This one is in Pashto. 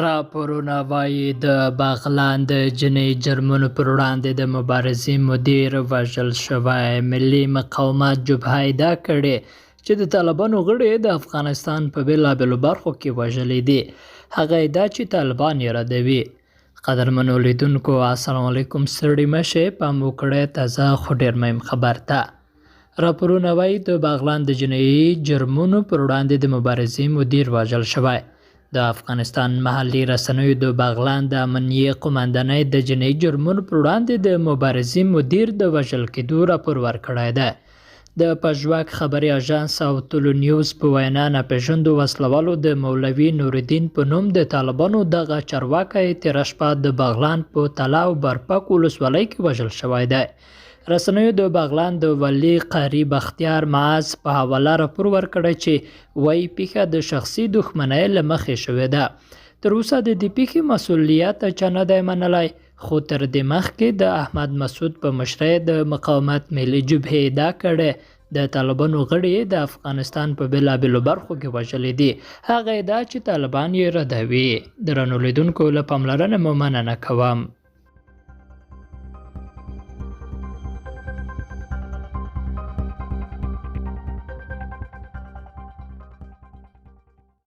راپورونه وايي، د بغلان د جنایي جرمونو پر وړاندې د مبارزې مدیر وژل شوی. ملي مقاومت جبهه ادعا کړې چې د طالبانو غړي د افغانستان په بېلابېلو برخو کې وژلي دي، هغه ادعا چې طالبان یې ردوي. قدرمنو لیدونکو السلام علیکم، ستړي مه شئ، پام وکړئ تازه خو ډېر مهم خبر ته. راپورونه وايي، د بغلان د جنایي جرمونو پر وړاندې د مبارزې مدیر وژل شوی. د افغانستان محلي رسنیو د بغلان د امنیې قوماندانۍ د جنایي جرمونو پر وړاندې د مبارزې مدیر د وژل کېدو راپور ورکړی دی. د پژواک خبري اژانس او طلوع نیوز په وینا، ناپېژندو وسلهوالو د مولوي نورالدین په نوم د طالبانو دغه چارواکی تېره شپه د بغلان په تله او برپک ولسوالۍ کې وژل شوی دی. رسنیو د بغلان د والي قاري بختیار معاذ په حواله راپور ورکړی چې وایي پیښه د شخصي دښمنۍ له مخې شوې ده. تر اوسه د دې پیښې مسوولیت چا نه دی منلی، خو تر دې مخکې د احمد مسعود په مشرۍ د مقاومت ملي جبهې ادعا کړې د طالبانو غړي د افغانستان په بېلابېلو برخو کې وژلي دي، هغه ادعا چې طالبان یې ردوي. درنو لیدونکو له پاملرنې مو مننه کوم.